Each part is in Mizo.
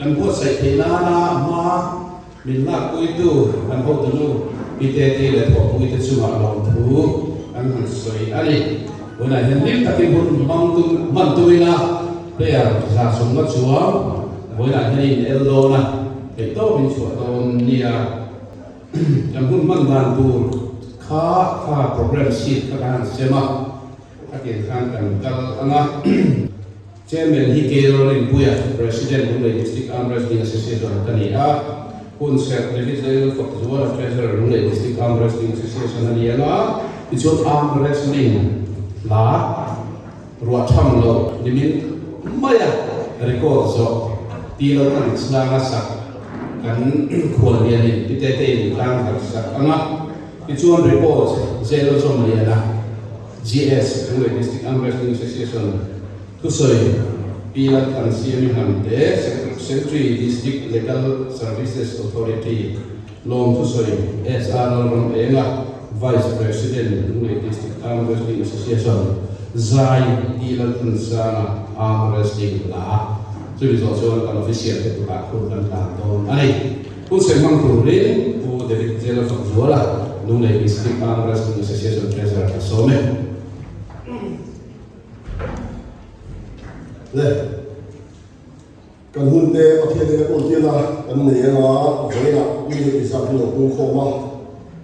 Kan buatsaih theih nana hma min lakpuitu kan hotunu Pi Tete leh thawhpuite chungah lawmthu kan han sawi a ni. Tunah hian hlim takin hun hmang tum hman tumina player 150 chuang vawiinah hian in el dawn a, theihtawp in chhuah dawn nia. Kan hun hman dan tur kha kha programme sheet kha kan han sem a, a tir khan kan kal ang a. Chairman hi K. Lalrinpuia, President, Lunglei District Arm Wrestling Association ka ni a, hun serh David Lalfakzuala, Treasurer, Lunglei District Arm Wrestling Association a ni ang a, tichuan Arm Wrestling hla ruah tham loh nimin maia record zawh ti lo kan chhang a sak kan khuallianin Pi Tetein tlang harh sak ang a, tichuan report Zel Zawmliana, GS, Lunglei District Arm Wrestling Association thusawi Pi Lalthan Siami Hnamte, Secretary, District Legal Services Authority lawm thusawi SR Lalram Enga, Vice President, Lunglei District Arm Wrestling Association, Zai Pi Lalthan Sanga Arm Wrestling hla chumi zawh chuan kan official te kutah hun kan hlan dawn a ni. Pu Chhemhmang turin Pu David Zela Fakzuala, Lunglei District Arm Wrestling Association Treasurer a sawm e. Le, kan hun te Pathian in a kawl tir a, kan nei anga vawiinah mi leh tisa hi lo pung khawm a,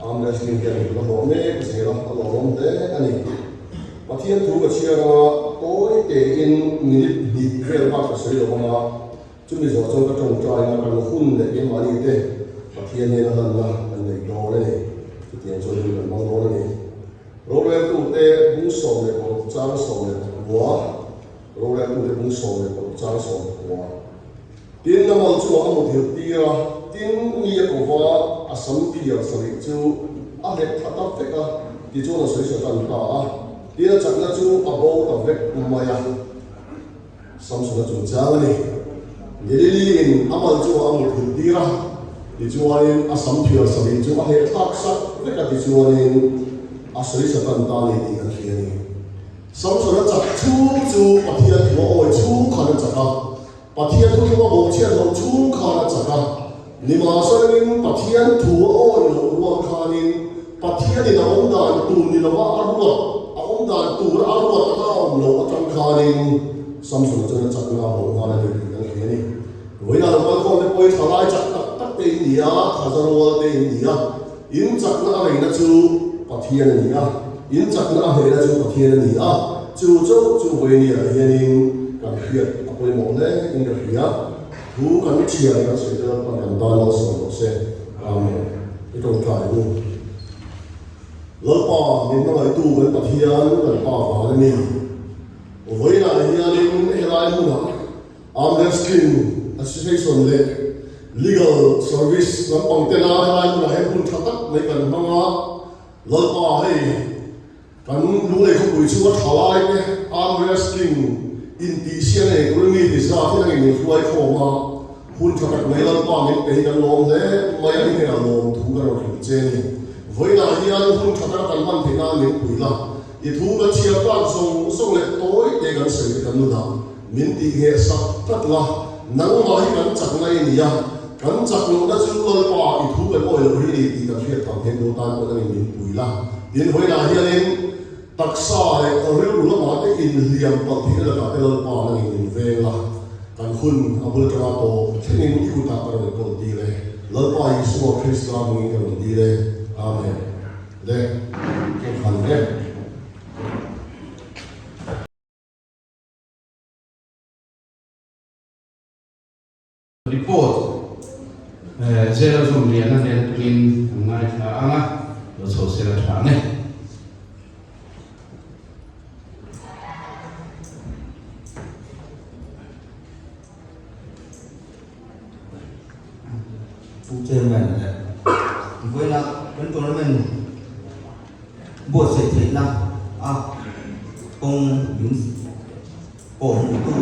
arm wrestling hian ka hlawh mek zel a, a lawmawm hle a ni. Pathian thu ka chhiar anga tawi tein minute hnih vel bak ka sawi lo anga, Chumi zawh chuan ka tawngtai a, kan hun leh keimahni te Pathian nen a hlanna kan nei dawn a ni. Chutiang chuan hun kan hmang dawn a ni. Roreltute bung 16 chang 19, Roreltute bung 16 chang 19. Tin, Namal chungah a muthilh tir a, tin, mi a ko va, a sam phiar sarih chu a hlep thla ta vek a, tichuan a sawi sa tan ta a. Tin, a chakna chu a bo ta vek mai a. Samsona chungchang a ni. Galili-in a mal chu a muthilh tir a, tichuanin a sam phiar sarih chu a hleh thlak sak vek a, tichuanin a sawi Satan ta a ni tih kan hria a ni. Samsona chak chhung chu Pathian thu a awi chhung khan a chak a, Pathian thu thlum a bawhchhiat loh chhung khan a chak a, nimahselain Pathian thu a awi loh rual khanin Pathianin a awm dan tur ni lova a ruat, a awm dan tur a ruat anga a awm loh atang khanin Samsona chuan a chakna a hmuh nghal a ni tih kan hria a ni. Vawiinah lo kal khawm te pawhin thalai chak tak tak te in ni a, thazarual te in ni a, in chakna a reina chu Pathian a ni a, in chakna a hneina chu Pathian a ni a, chu chauh chu vawiiniah hianin kan hriat a pawimawh hle in ka hria. Thu kan thian kan sawi te lalpan kan tan lo sawi rawh se. Amen. I tawngtai u. Lalpa min hmangaihtu kan Pathian kan Pa van a ni. Vawiinah hianin helai hmunah Armed Rescue Association leh Legal Service lampang tena helai hmunah hian hun tha tak mai kan hmang a. Lalpa hei Kan Lunglei khawpui chhunga thalai te arm wrestling intihsiakna nei turin mi ti zat hi nangin min hruai khawm a, hun tha tak mai Lalpa min pe hi kan lawm hle mai a, i hnenah lawm thu kan rawn hrilh che a ni. Vawiinah hian hun tha taka kan hman theih nan min pui la, i thu kan chhiar tak zawng zawng leh tawi te kan sawi te kan nunah min tih ngheh sak tlat la, nangmah hi kan chakna i ni a, kan chak lohna chu Lalpa i thu kan awi loh hi a ni tih kan hriat tham theih tur tan pawh nangin min pui la. Tin, vawiinah hianin taksa leh rilru lamah te inhliam palh theihna lakah te Lalpa nangin min veng la, kan hun a bul atanga tawp thlengin i kutah ka rawn kawl tir e. Lalpa Isua Krista hmangin ka rawn dil e. Amen. Le, Kawngkhar le. Report Zela Zawmliana hnen atangin an ngaithla ang a, lo chho sela tha ang e. Pu Chairman leh vawiina kan tournament buatsaih theihna a kawng min pawh hmuhtu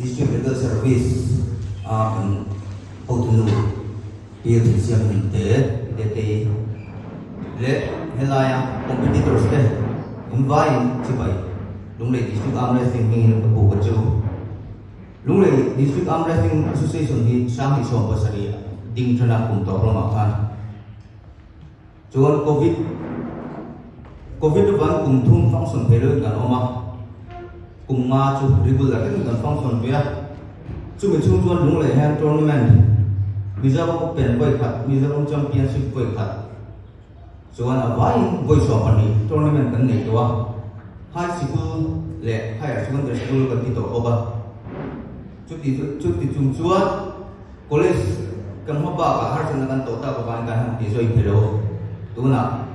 District Legal Service a kan hotunu Pi Thansiam Hmingte Tetei leh helaia competitors te in vaiin chibai Lunglei District Arm Wrestling hmingin ka buk a chu. Lunglei District Arm Wrestling Association hi Sanghnih 17 ding ṭana kum tawp lamah khan chuan Covid Covid avangin kum thum function thei loin kan awm a, kum nga chu regular takin kan function ve a. Chumi chhung chuan Lunglei hian tournament Mizoram Open vawi khat, Mizoram Championship vawi khat chuan a vaiin vawi 12 tournament kan nei tawh a. High Sikul leh Higher Secondary School kan ti tawh bawk a. Chuti chuti chung chuan College kan hma bakah harsatna kan tawh tak avangin kan han ti zawih thei lo. Tunah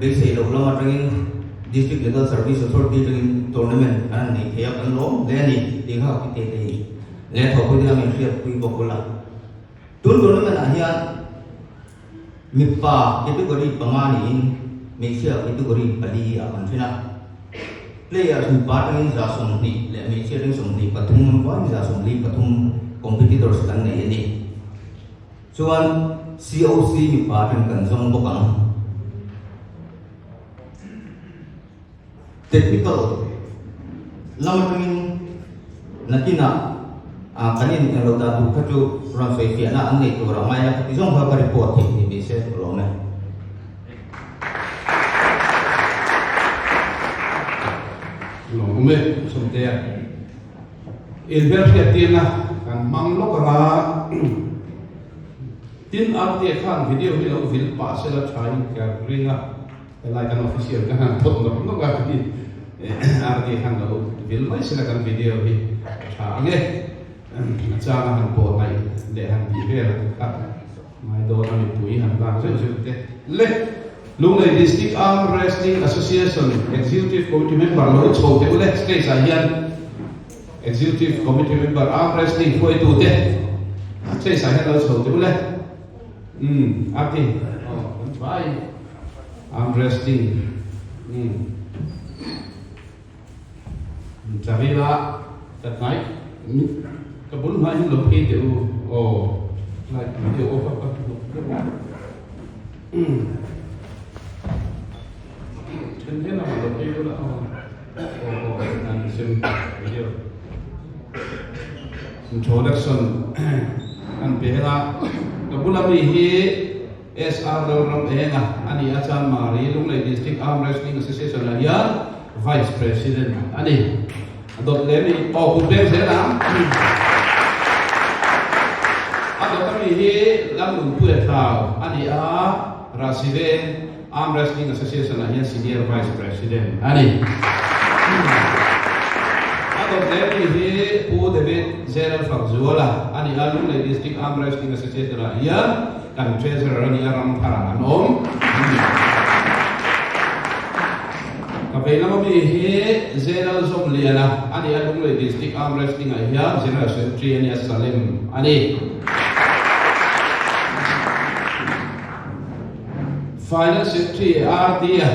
beisei loh lam atangin District Legal Service Authority atangin tournament kan han nei thei a, kan lawm hle a ni tih kha ka ti thei leh thawhpui te kha min hriatpui bawk ula. Tun tournament ah hian Mipa category panga niin hmeichhia category pali ah kan then a. Players mipa atangin 20 leh hmeichhia atangin 23 an vaiin 43 competitors kan nei a ni. Chuan COC mipa atangin kan zawng bawk ang. Technical lam atangin nakinah kan in englo dan tur kha chu rawn sawi fiahna an nei tur a ngai a, khati zawng kha ka report theih ni ni se ka lawm e. Lawm e, Sawmtea. Inhmelhriat tirna kan hmang lawk anga tin Artie khan video hi lo vil pah sela tha in ka ring a. Helai kan official ka han thawt nawk nawk a ti RD khan lo vil mai sela kan video hi a tha ang e. A chang a han pawh naih leh han tih vel a kha ngai dawn a mipui han lak zeuh zeuh te le. Lunglei District Arm Wrestling Association Executive Committee member lo chho teh u le stage ah hian Executive Committee member Arm Wrestling hruaitu te stage ah hian lo chho teh u le. Umm a ti aw kan vai arm wrestling umm Chavila ka hnai ka bul hmai hi lo phei teh u aw like video off a ka hnawk deuh a umm then then lamah lo phei ula aw aw aw an sem video Introduction an pe a, ka bula mi hi SR Lalram Enga a ni a, chuan Mari Lunglei District Arm Wrestling Association ah hian Vice President a ni. A dawt leh mi aw kut beng zel ang. A dawt a mi hi Lalnunpuia Thlau a ni a, Rahsiveng Arm Wrestling Association ah hian Senior Vice President a ni. A dawt leh mi hi Pu David General Fakzuala a ni a, Lunglei District Arm Wrestling Association ah hian kan Treasurer a ni a, Ramtharah an awm. Ka vei lama mi hi General Zawmliana a ni a, Lunglei District Arm Wrestling ah hian General Secretary a ni a, Salem a ni. Finance Secretary RD a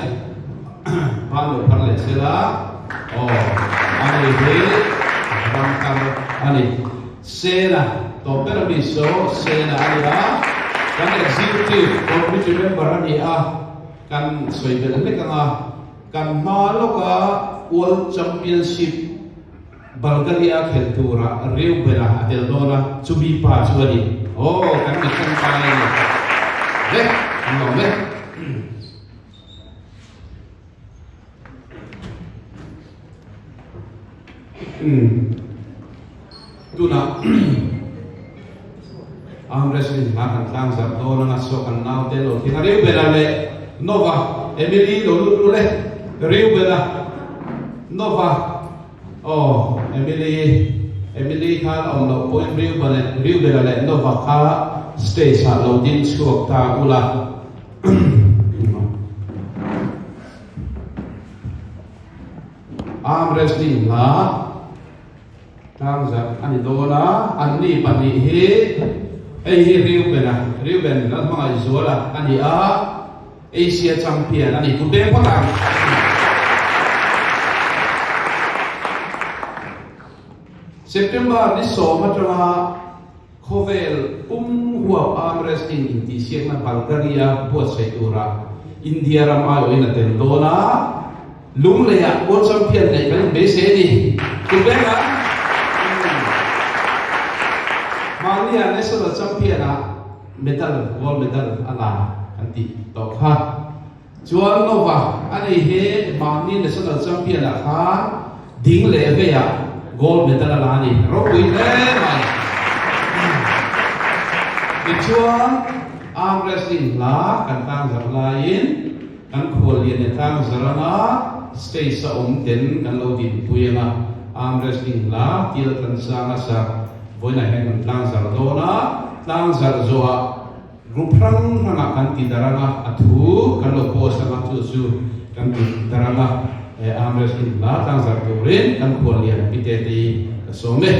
ban lo phar leh sela aw a nei hi ram kar a ni. Sena tawp ber a mi saw Sena a ni a, kan Executive Committee member a ni a, kan sawi belh hlek ang a, kan hma lawka World Championship Bulgaria khelh turah Reubena a tel dawn a, chumi pa chu a ni. Aw, kan mi tangkai a ni. Vek, an lo vek. Umm. Tunah arm wrestling hla kan tlang zarh dawn anga saw kan naute lo thleng a, Reubena leh Nova, Emily lo lut ru le, Reubena, Nova, Aw, Emily, Emily khan awm loh pawhin Reuben Reubena leh Nova kha stage ah lo ding chhuak ta ula. Arm wrestling hla tlangzarh a ni dawn a, anni pahnih hi hei hi Reubena, Reuben Lalhmangaihzuala a ni a, Asia champion a ni kut beng phawt ang. September ni 10 atanga khawvel pum huap arm wrestling intihsiakna Bulgaria buatsaih tura India ram aiawhin a tel dawn a, Lungleiah World Champion neih kan inbeisei a ni. Kut beng ang. Mahnia national champion ah medal, gold medal a la kan tih tawh kha. Chuan Nova a nei hi mahni national champion ah khan ding leh vei ah gold medal a la a ni. Ropui hle mai. Tichuan arm wrestling hla kan tang zarh laiin kan khuallian e tlang zarh anga stage a awm ten kan lo dinpui anga arm wrestling hla til kan sang a sak vawiinah hian kan tlang zarh dawn a, tlang zarh zawhah Group hrang hrangah kan ti darh anga a thu kan lo post anga chu chu kan ti darh anga he arm wrestling hla tlangzarh turin kan khuallian Pi Tete ka sawm e.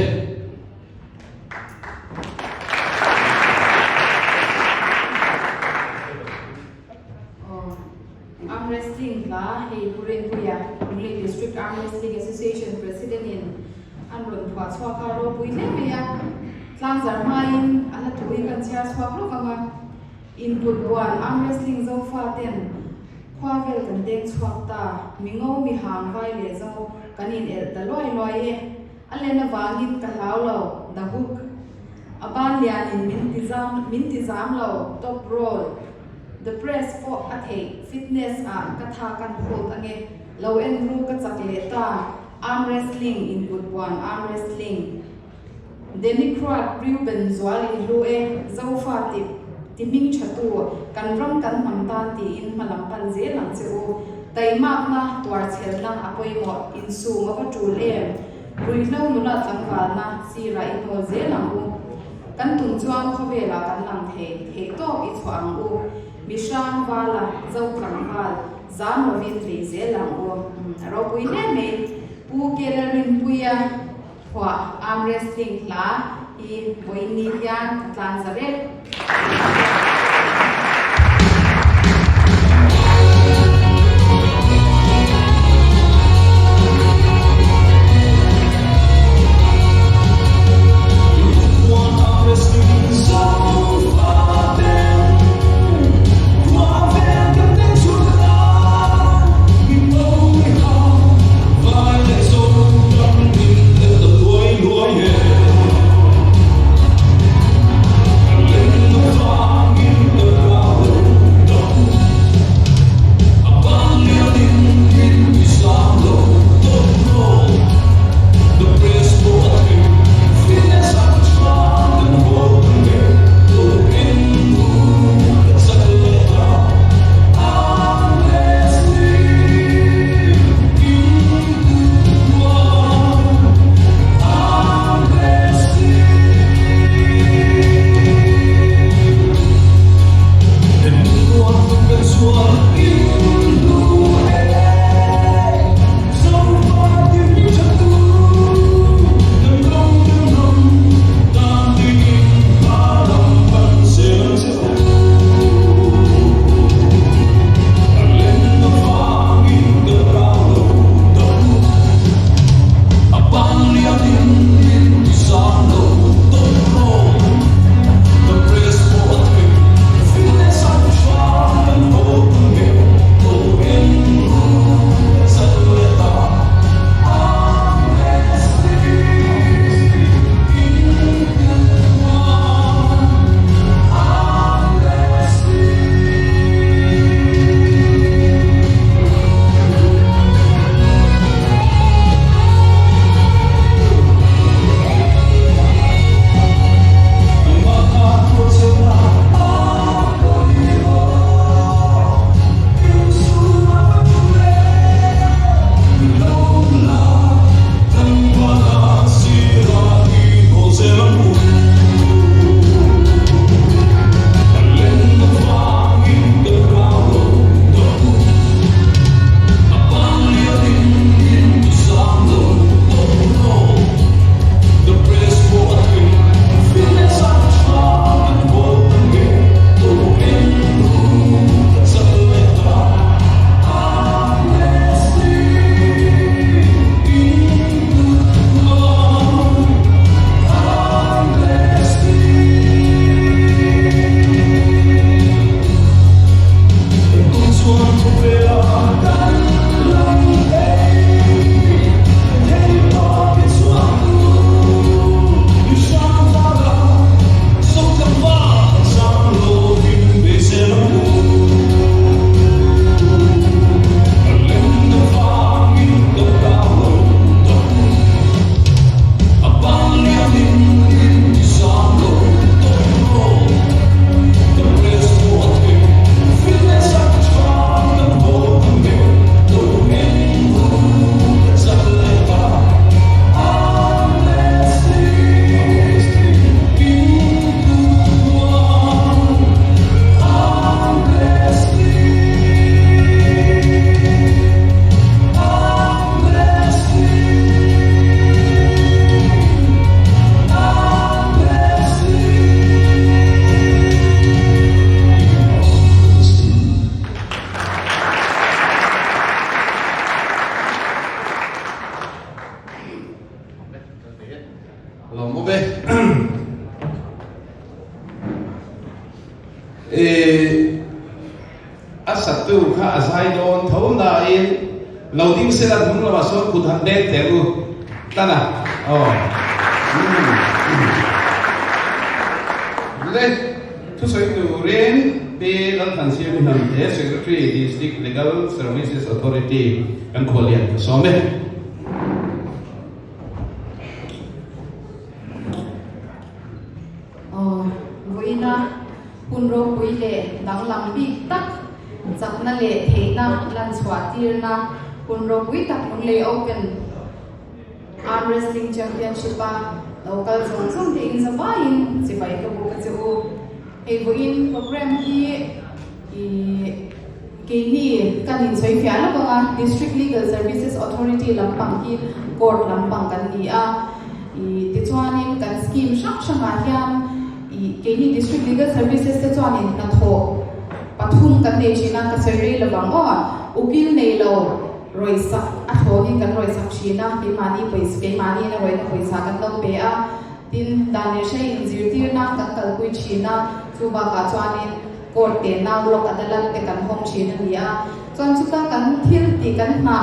Arm wrestling hla hei Pu Rinpuia, Lunglei District Arm Wrestling Association President in an rawn phuah chhuak a, ropui hle mai a, tlangzar hmain a hla thu hi kan chhiar chhuak lawk ang a, input buan arm wrestling zofa ten khua vel kan deng chhuak ta, mi ngo mi hang vai leh zo kan in elh ta luai luai e, a len avangin ka hlau lo, the hook a ban lianin min ti zam min ti zam lo, top roll. The press pawh a theih, fitness ah ka tha kan hold ange, lo en ru ka chak leh ta, arm wrestling in kut buan arm wrestling. Demicrat Reuben zual in hlu e, Zofa ti ti hming tha tu, kan ram kan hnam tan tiin hma lam pan zel ang che u. Taimakna, tuarchhelna a pawimawh, insum a va tul em? Ruihhlo nula tlangvalna sirah i hnawl zel ang u. Kan tum chuan khawvelah kan lang thei theih tawk i chhuah ang u. Mi hrang vala, zo tlangval, zam lovin bei zel ang u. A ropui hle mai. Pu Kela Rinpuia phuah arm wrestling hla hi vawiin ni hian ka tlan za rek. I a satu kha a zai dawn tho nain lo ding sela hnung lamah sawn kut han beng teh u tana aw le thusawi turin Pi Lalthansiami Hnamte Secretary District Legal Services Authority kan khualian ka sawm e. Aw, vawiina hun ropui leh danglam bik tak, chakna leh theihna lan chhuah tirna hun ropui tak Lunglei Open Arm Wrestling Championship a lo kal zawng zawng te in zavaiin chibai ka buk a che u. Hei vawiin program hi ih keini kan insawi fiah lawk ang a, District Legal Services Authority lampang hi court lampang kan ni a, ih tichuanin kan scheme hrang hrangah hian ih keini District Legal Services te chuanin hnathawh pathum kan nei thin a, ka sawi rei lovang aw, ukil nei lo rawisak a thlawnin kan rawisak thin a, keimahni pawisa keimahni in a rawihna pawisa kan lo pe a. Tin, dan leh hrei inzirtirna kan kalpui thin a, chu bakah chuanin court te nau lawk adalat te kan hawng thin a ni a. Chuan chuta kan thil tih kan hna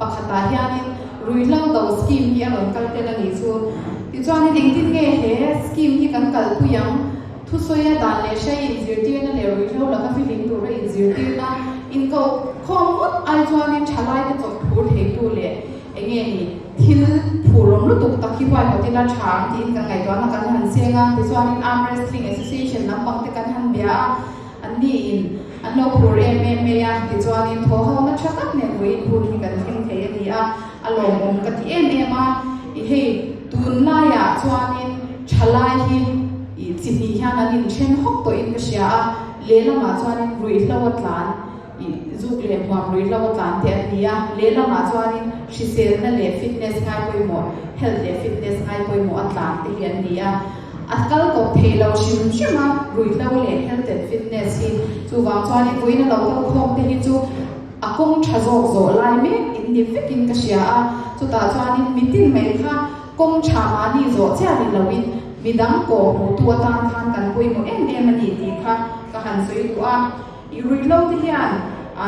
pakhatah hianin ruihhlo do scheme hi a rawn kal tel a nih chu. Tichuanin engtin nge he scheme hi kan kalpui ang? Thusawia dan leh hrei inzirtirna leh ruihhlo laka fihlim tura inzirtirna inkoh khawm ngawt ai chuanin thalaite chawp phur theitu leh Enge ni, thil phurawm lutuk tak hi huaihawt ila tha ang tiin kan ngaihtuahna kan han cheng a, tichuanin Arm Wrestling Association lampang te kan han bia a, an ni in an lo phur em em mai a, tichuanin thaw ho na tha tak nen vawiin hun hi kan thleng thei a ni a, a lawmawm ka ti em em a, i hei tunlaiah chuanin thalai hi i chi hnih hian an inthen hawk tawhin ka hria a, lehlamah chuanin ruihhlo a tlan. Ih zuk leh hmuam ruihhlo a tlan te an ni a, lehlamah chuanin hriselna leh fitness ngai pawimawh, health leh fitness ngai pawimawh a tlan te hi an ni a. A kal kawp thei lo hrim hrim a, ruihhlo leh health and fitness hi. Chuvang chuanin vawiin a lo kal khawm te hi chu a kawng tha zawk zawh lai mek in ni vekin ka hria a, chutah chuanin mitin mai kha kawng tha mahni zawh chiah ni loin midang kawh hmuhtu atan khan kan pawimawh em em a ni tih kha ka han sawi duh a. I ruihlo te hian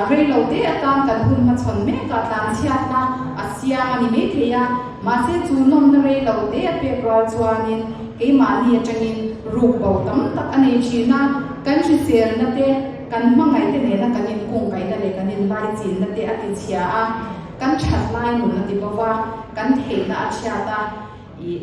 reilo te atan kan hun hmachhawn mek a, tlanchhiatna a siam a ni maithei a, mahse chu nawmna reilo te a pek rual chuanin keimahni atangin ruk bo tam tak a nei thin a, kan hriselna te, kan hmangaihte nena kan inkungkaihna leh kan inlaichinna te a tichhia a, kan that lai nun a ti bo va, kan theihna a chhiat a, i.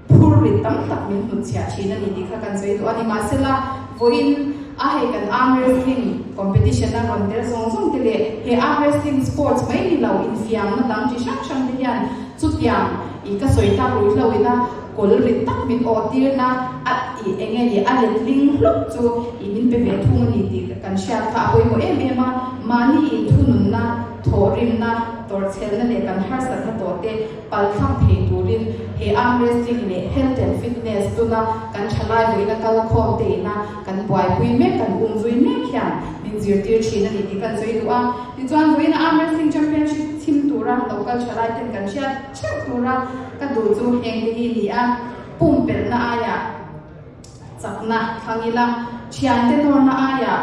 Phur rit tam tak min hnutchhiah thin a ni tih kha kan sawi duh a ni. Mahsela, vawiin a hei kan arm wrestling competition a rawn tel zawng zawng te leh he arm wrestling sports mai ni lo infiamna dang chi hrang hrang te hian chutiang i ka sawi tak ruihhlo ina kawl rit tak min awh tirna a i eng nge ni a letling hluk chu i min pe ve thung a ni tih kan hriat kha a pawimawh em em a. Mahni inthununna, thawhrimna, tawrhchhelna leh kan harsatna tawh te Palthlak thei turin he arm wrestling leh health and fitness tuna kan thalai vawiina kal khawm te ina kan buaipui mek, kan umzui mek hian min zirtir thin a ni tih kan sawi duh a. Tichuan vawiina arm wrestling championship chhim tura local thalai ten kan hriat theuh tura ka duh chu heng te hi ni a, pumpelhna aiah chakna thlang ila, thiante nawrna aiah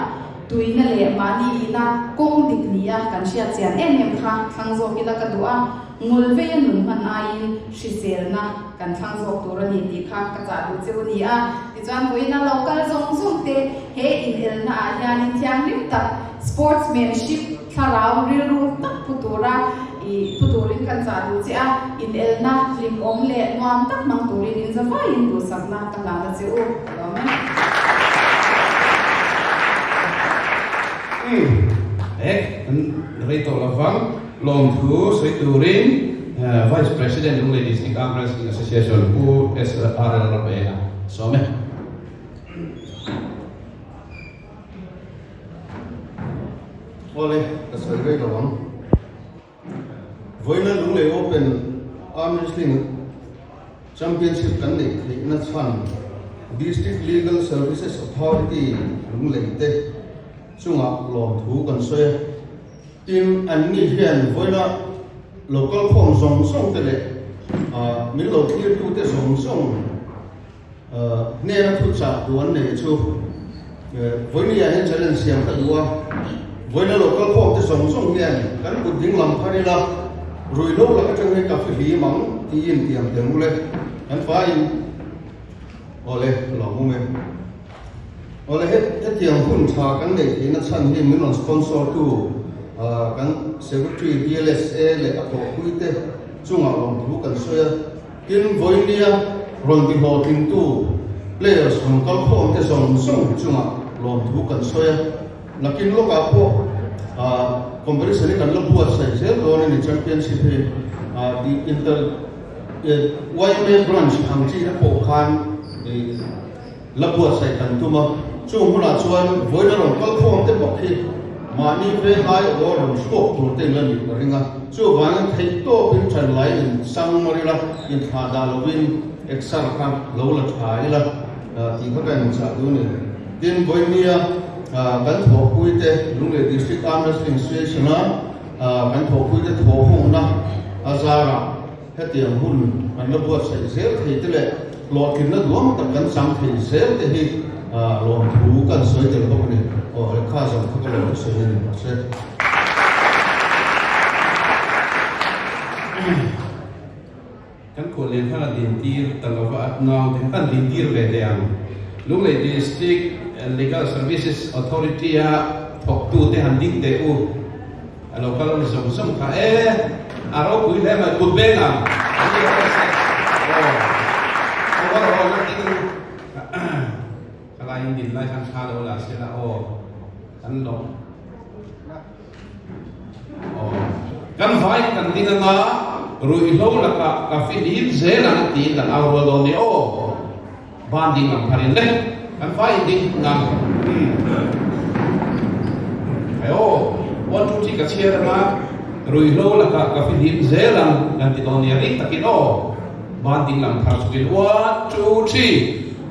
tuina leh mahni ina kawng dik nia kan hriat chian em em kha thlang zawk ila ka duh a, ngul veia nun hman aiin hriselna kan thlang zawk tur a ni tih kha ka chah duh cheu a ni a. Tichuan vawiina lo kal zawng zawng te he inelna ah hianin thianghlim tak sportsmanship thlarau rilru tak pu tura I pu turin kan chah duh che a, inelna hlimawm leh nuam tak hmang turin in zavaiin duhsakna ka hlan a che u, ka lawm e. Umm, eh, kan rei tawh lovang, lawmthu sawi turin Vice President Lunglei District Arm Wrestling Association Pu SRL Rapaena sawm e. Awle, ka sawi rei lo ang. Vawiina Lunglei Open Arm Wrestling Championship kan neih theihna chhan District Legal Services Authority Lunglei te chungah lawmthu kan sawi a. Tin, anni hian vawiina local khawm zawng zawng te leh min lo thlirtute zawng zawng hnena thuchah duh an nei chu. Vawinia hian challenge siam ka duh a, vawiina local khawm te zawng zawng hian kan kut ding lam phar ila, ruihhlo lak atang hian ka fihlim ang tiin tiang teh mul e, kan faiin awle ka lo hmung e. Awle hetiang hun tha kan neih theihna chhan hi min rawn sponsor tu kan Secretary DLSA leh a thawhpui te chungah lawmthu kan sawi a. Tin, vawinia rawn ti hlawhtlingtu players rawn kal khawm te zawng zawng chungah lawmthu kan sawi a, nakin lawkah pawh competition hi kan la buatsaih zel dawn a ni championship hi inter YMA branch ang chi te pawh khan la buatsaih kan tum a, chung hunah chuan vawiina rawn kal khawm te bawk hi mahni venglai aw rawn chhuak tur te in la nih ka ring a, chuvangin theih tawpin ṭan lai in sang mar ila, inthlah dah lovin exer kha lo la ṭha ila tih kha ka inchah duh a ni. Tin, vawinia kan thawhpui te Lunglei District Arm Wrestling Association a kan thawhpui te thawhhawngna a zarah, Hetiang hun kan la buatsaih zel thei te leh hlawhtlinna duang tak kan chang thei zel te hi lawmthu kan sawi tel bawk a ni. Aw lehkha zawng kha ka lo la sawi a ni mahse. Kan khual lian khan a dintir ta lova a naute kha kan dintir ve teh ang. Lunglei District Legal Services Authority-a thawktute han ding teh u. A lo kal zawng zawng kha e, a ropui hle mai kut beng ang an ni rawh se aw over aw na tin khalai in din lai khan thla lo la se la aw kan lo aw kan vai kan ding anga ruihhlo lakah ka fihlim zel ang tiin kan au rual dawn ni aw. Van ding lam pharin le kan vai in ding ngang Ai aw one two three ka chhiar anga ruihhlo lakah ka fihlim zel ang kan ti dawn nia ring takin aw van ding lam phar chungin one two three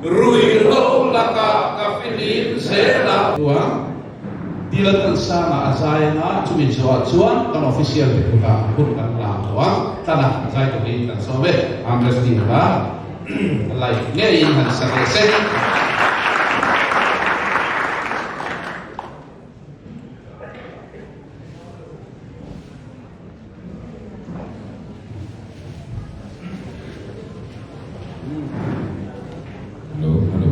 ruihhlo lakah ka fihlim zel ang chuan Dil kan sangah a zai anga chumi zawhah chuan kan official te kutah hun kan hlang tawh a, tlana zai turin kan sawm e. Arm wrestling kha live ngeiin han sa teh se. Hello, hello.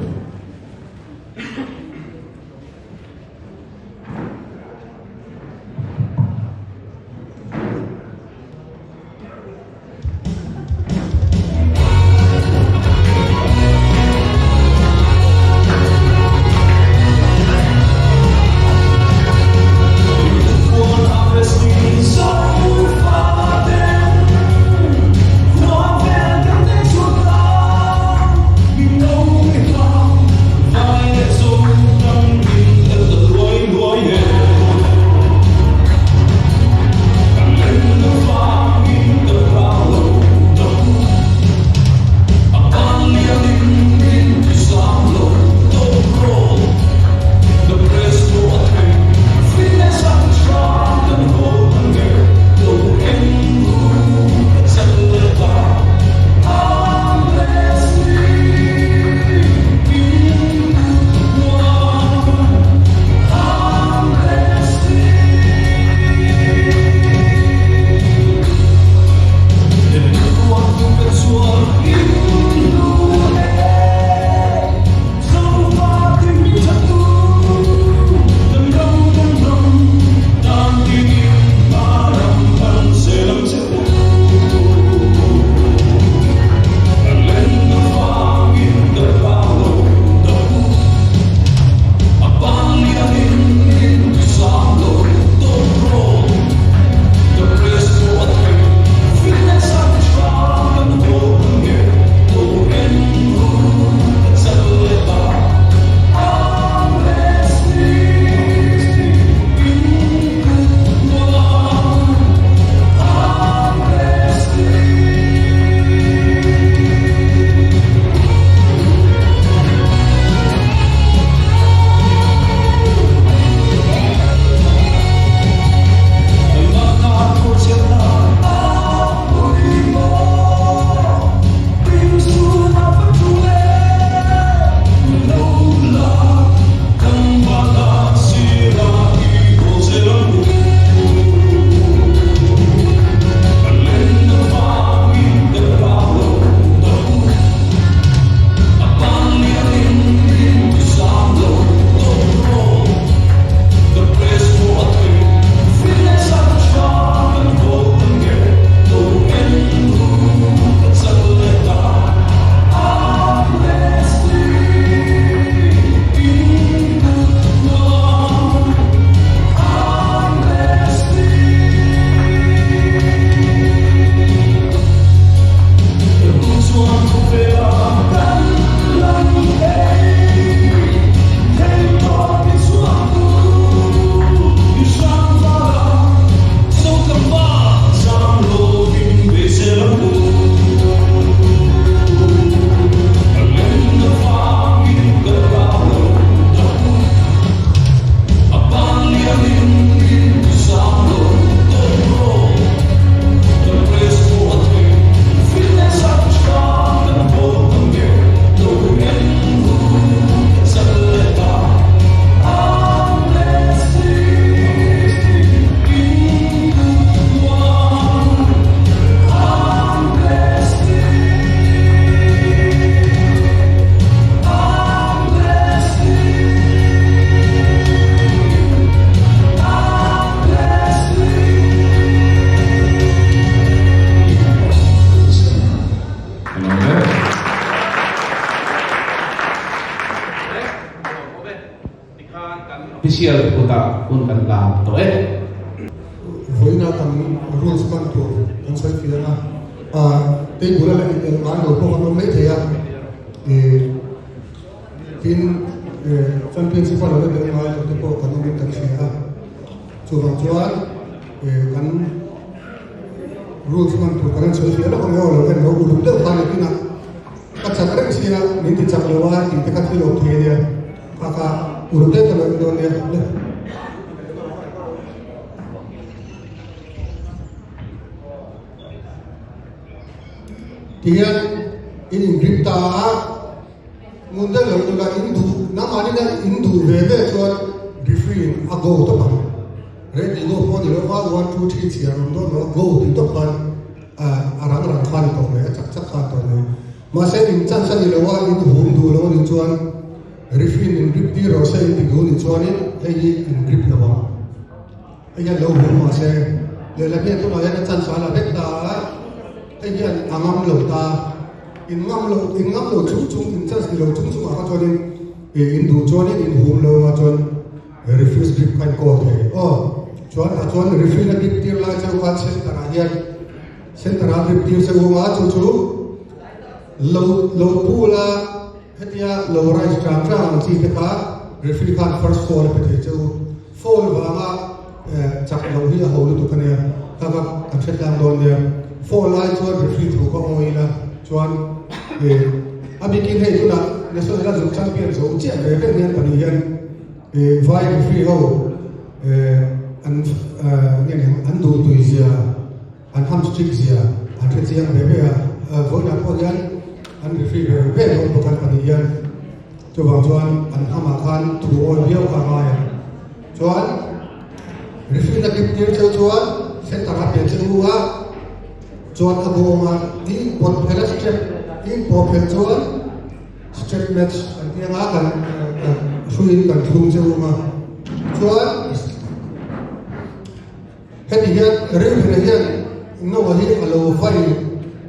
Khan kan official kutah hun kan hlan tawh e. Vawiina kan rules hman tur kan sawi fiang a, table a la inelh ngai lo pawh kan awm mai thei a, tin championship a lo la belh ngai lo te pawh kan awmin kan hria a, chuvang chuan kan rules hman tur kan han sawi fiah lawk ang e aw lo en lo uluk deuh khan nakinah Ka chak reng sia, min ti chak lo a tih te kha thil awm thei a nia. Kha kha uluk deuh ka lo en dawn nia. Le. Tihian in in grip ta a, ngun deuh lo tura in duh, nangmahni hian in duh ve ve chuan referee in a go tawp ang. Ready go pawh ni lo va, one two three chhiar awm dawn lo a, go tih tawp khan. A rang rang kha a ni tawh mai, a chak chak kha a ni tawh mai. Mahse in chance a ni lo a, in hum duh lo a nih chuan referee in grip tir rawh se in ti duh a nih chuanin hei hi in grip lo ang. Hei hian lo hum mahse lehlam hian tunah hian a chance a la vek ta a, hei hian a ngam lo ta. In ngam lo, in ngam lo chung chung, in chance ni lo chung chung ah kha chuanin in duh chuanin in hum lo a chuan referee's grip kha in kawl thei. Aw, chuan tah chuan referee na grip tir lai cheu khan center ah hian center ah grip tir cheu awm a, chu chu lo lo pull a hetia lo rise tang tang ang chi te kha referee khan first foul a pe thei cheu. Foul vanga chak loh hi a ho lutuk a nia, kha kha kan hre tlang dawn nia. Foul lai chuan referee thu ka awi ila chuan a bikin hei tunah national a zuk champion zo chiah ve vek hian pahnih hian Vai referee ho an nge ni an duh tui zia, an ham strict zia an hre chiang ve ve a, vawiinah pawh hian an referee ve ve dawn bawk an pahnih hian chuvang chuan an hamah khan thu awi viau kha a ngai ang. Chuan referee na grip tir cheu chuan center a pe che u a, chuan a bawngah in pawt phel a step in pawh phel chuan Step match kan ti anga kan hruiin kan thlung che um a, chuan heti hian Reuben-a hian Noah hi a lo vai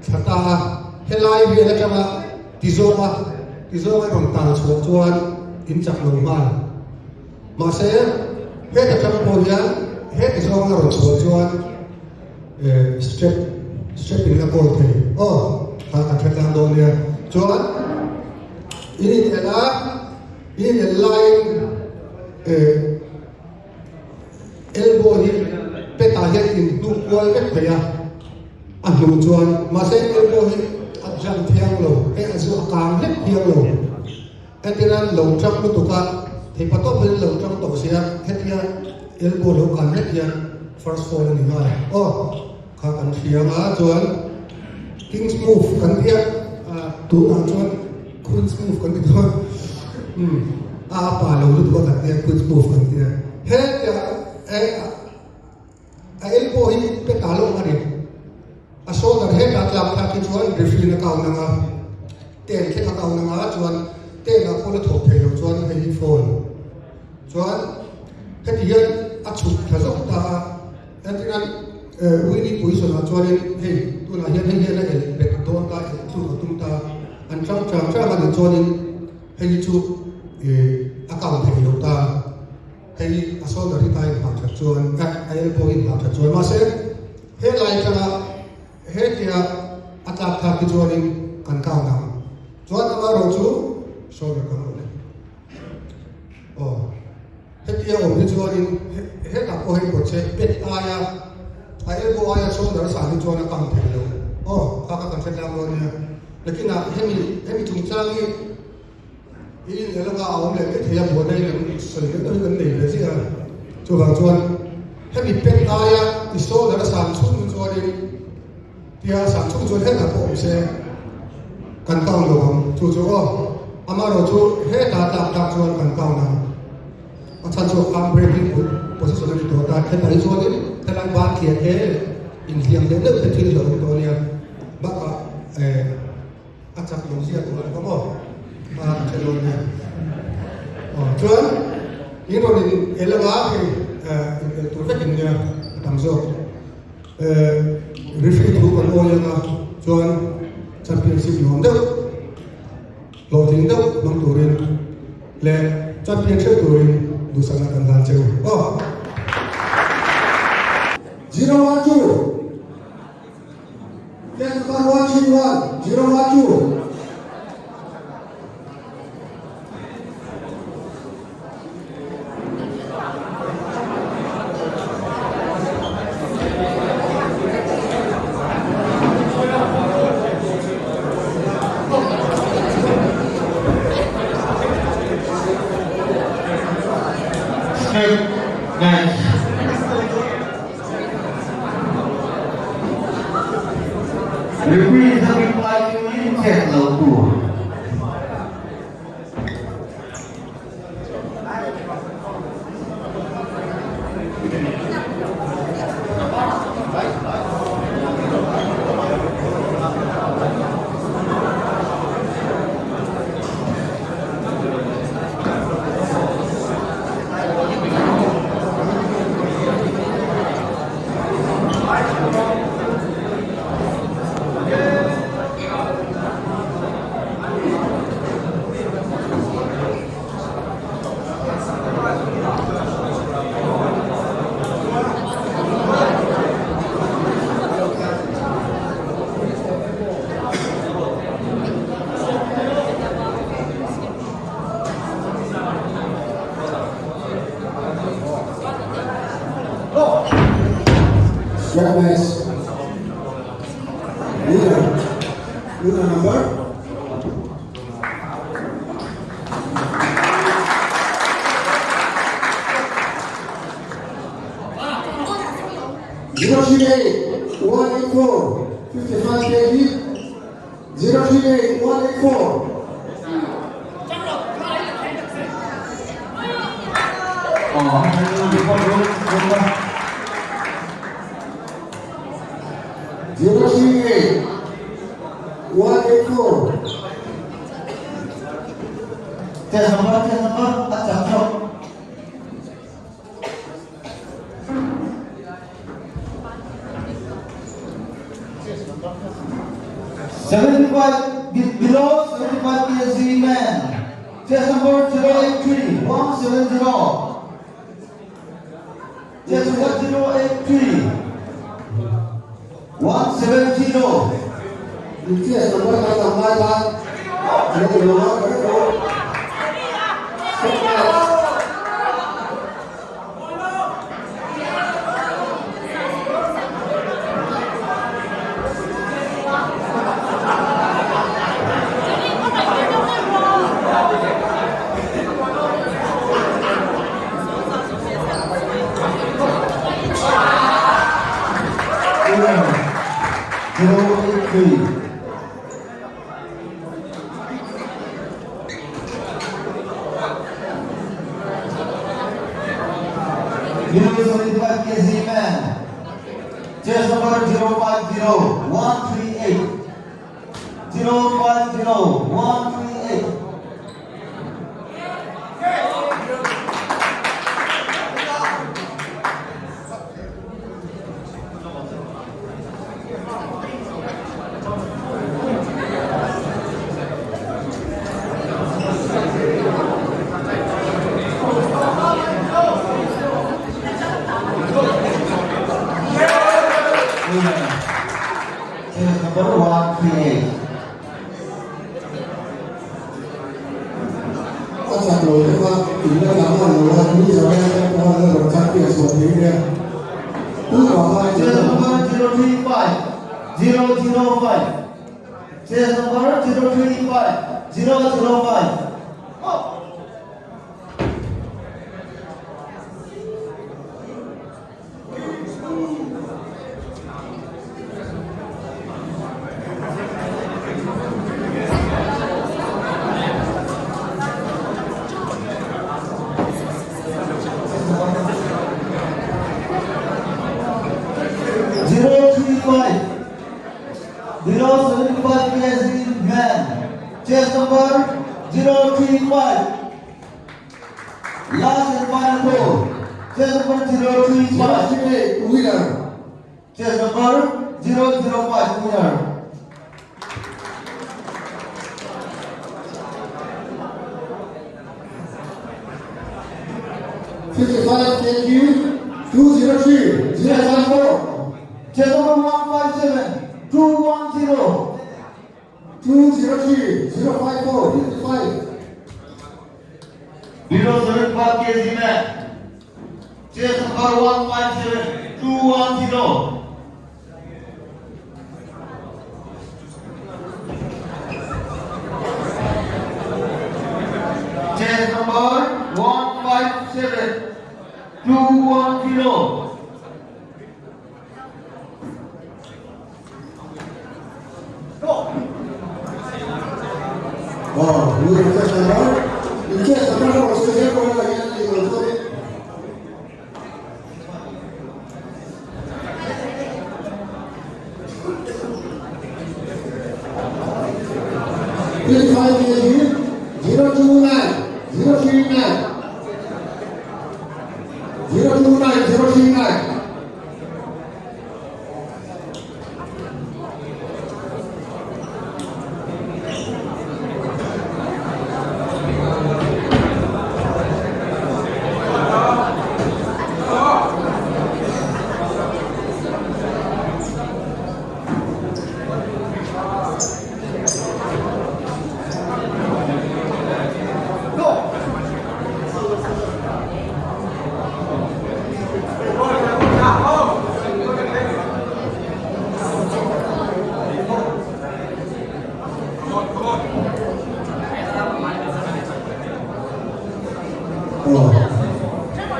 thla ta a, helai vel atanga tizawnga tizawnga rawn tal chhuah chuan in chak lo nghal. Mahse heta tang pawh hian he tizawnga rawn chhuah chuan step step in la kawl thei aw kha kan hre tlang dawn nia chuan in in el a in in el laiin elbow hi petah hian in hnuk kual vek thei a a hnu chuan mahse elbow hi a jam thiang lo hei a zu a kang hlek thiang lo entirna lo tang lutuk a theipa tawp in lo tang tawh sia hetia elbow lo kan hlek hian First foul a ni nghal. Aw, kha kan hria anga chuan King's move kan tia tunah chuan Queen's move kan ti dawn. Um, a pa lo lutuk a kan tia Queen's move kan tia. He tia e a elbow hi pe ta lo a ni. A shoulder he ta tlak thlak hi chuan referee na count anga ten thleng a count anga chuan ten ah pawh la thawk thei lo chuan hei hi foul. Chuan heti hian a chhuk thla zawk ta a, entirnan Winnie position ah chuanin hei tunah hian hei hian a elh bet dawn ta, elh thluk a tum ta, an tang chang chang a nih chuanin hei hi chu a kang thei lo ta, hei hi a shoulder hi ta inhah that chuan a elbow hi inhah that chuan mahse helai tanga hetia a tlak thlak hi chuanin kan kang ang chuan amaherawhchu shoulder kan awm e. Aw, hetia awm hi chuanin hetah pawh hei pawh che pet aia a elbow aia shoulder a sah hi chuan a kang thei lo. Aw, kha kha kan hre tlang dawn nia. Nakinah hemi hemi chungchang hi i inel anga a awm leh mai thei a, buaina hi kan sawi deuh deuh hi kan nei ve chiah a. Chuvang chuan hemi pet aia i shoulder a sah chhung hi chuanin Tia sang chung chuan hetah pawh awm se kan count lo ang chu chu aw. Amaherawh chu hetah tlak tlak chuan kan count ang. A chhan chu arm breaking position a ni tawh ta. Hetah hi chuanin helai ban thliah te inhliam deuh deuh te thil hi a awm tawh a nia. Bakah eh a chak lo zia tur a ni bawk aw. A kan hre dawn nia. Aw chuan in rawn in el anga hei in el tur vek in nia a tam zawk. Referee thu kan awi anga chuan championship nuam deuh hlawhtling deuh hmang turin leh champion hreuh turin. Duhsakna kan hlan che u aw. Zero one two Ten number one three one zero one two. Step match. Referee sa reply yung check lo tur. Recognize winner, winner number 038 184, 55 kg, 038 184. Oh, 038 184. Chest number, chest number, at chak chok. 75 below 75 kg man. Chest number 083 170. Chest number 083 170. Chest number kan lam lai khan lo lo a ka ko. Step match. Winner 083. Below 75 kg man. Chest number 050 138. 050 138. Winner. Chest number 138. A chak lo te kha in la dang an lo a ni zo te pawh an la rawn champion chhuah thei nia. Tu ka kha Chest number 035 005. Chest number 035 005. 035 below 75 kg man. Chest number 035. Last and final call. Chest number 035. 038 winner. Chest number 005 winner. 55 kg 203 054. Chest number 157 210. 203 054 55. Below 75 kg man. Chest number 157 210. Chest number 157 210. Oh, you chest number. You chest number ko sa ko na yan ni ko. 55 kg 029 039 029 039. Oh,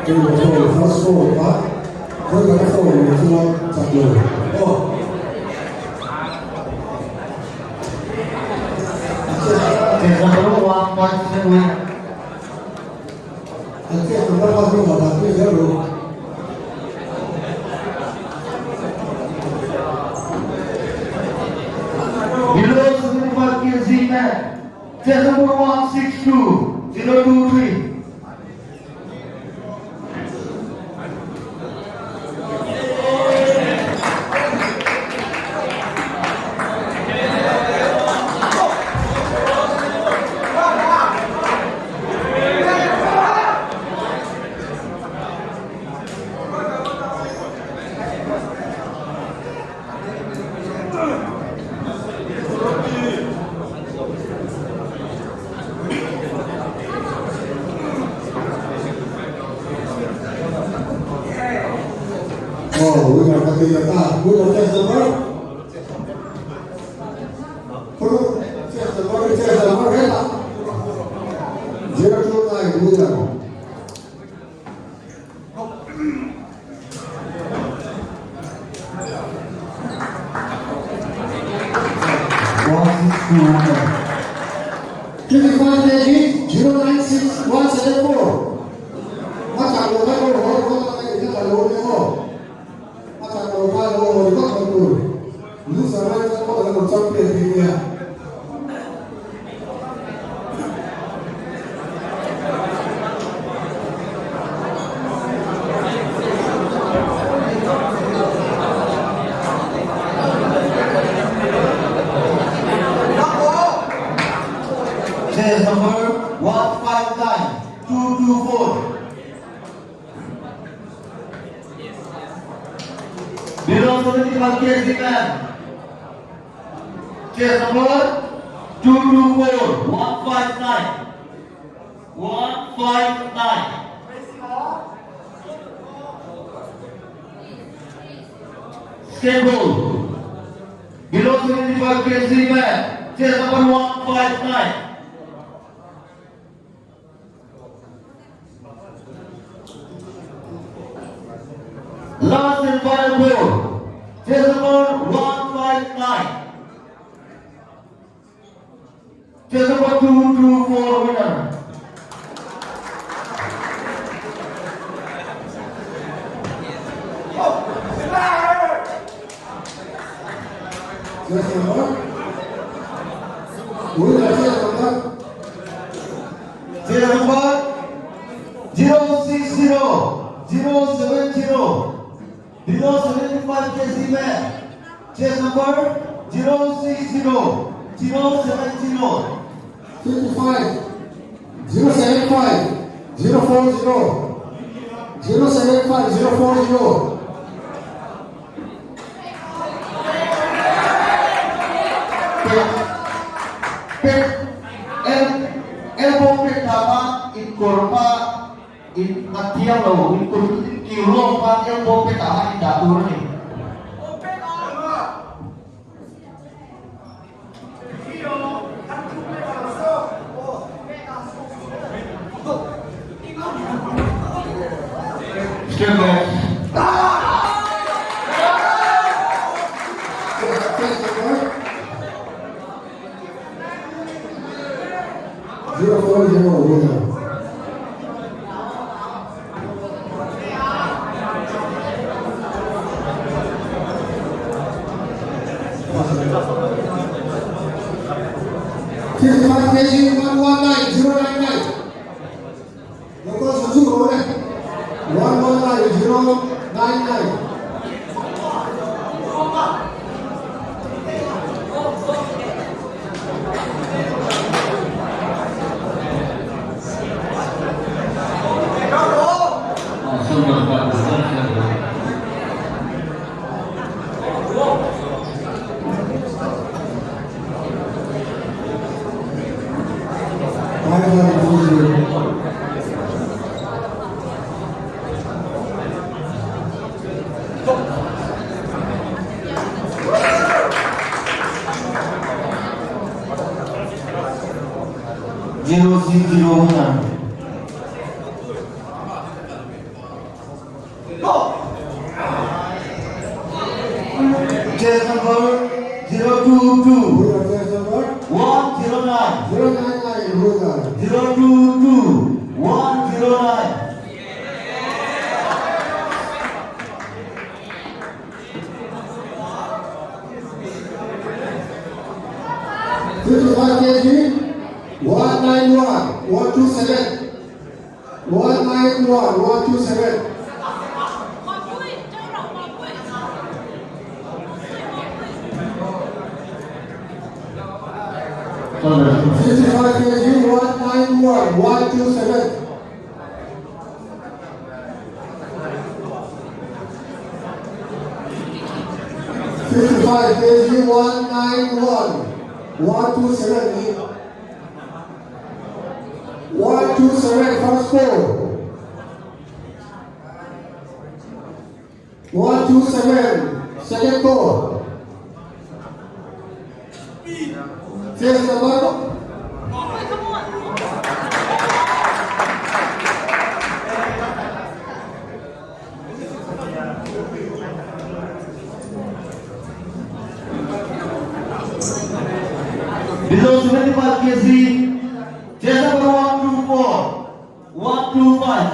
cái bộ phone first phone pa. Với cái phone này cho chặt rồi. Oh. Chest number 157. Anh chest number bao nhiêu mà bạn bây giờ rồi. Below 75 kg man. Chest number 162 023. Oh, we got to get that. We got chest number. Chest number, chest number, 029 we got. 162 winner. 55 kg 096 174. Machak lo ka ko ho ko ta ka ina lo ne ho. Machak lo ka lo ho ko ko tu. Lu sa ra ka ko ko champion ni ya. Chest number 159 224. Below 75 kg man. Chest number 224 159. 159. Stable. Below 75 kg man. Chest number 159. Last and final ball. Chest number 159. Chest number 224 winner. Chest number. We got chest number. Chest number 060 070. Below 75 kg man. Chest number 060 070. 55 075 040. 075 040. Pet pet el elbow pet ta pa in kawr pa in nghat thiang lo in kut in kiu lawk pa elbow pet ah khan in dah tur a ni. Step back. 040 winner. 55 kg 119 099. Local Suzu Road 119 099. 060 winner. Chest number 022 Winner chest number 109 099 winner. 022 109. 55 kg 191 127 191 127. 55 kg 191 127. 55 kg 191 127. 127 first score. 127 second score. Chest number Below 75 kg, chest number 124, 125.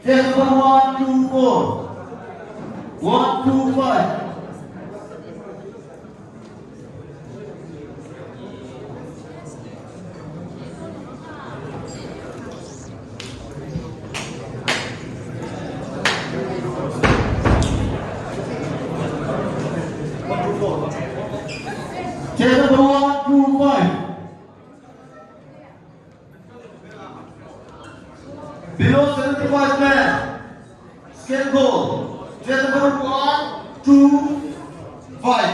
Chest number 124, 125. Chest number 125. Below 75 men. Scale goal. Chest number 1, 2, 5.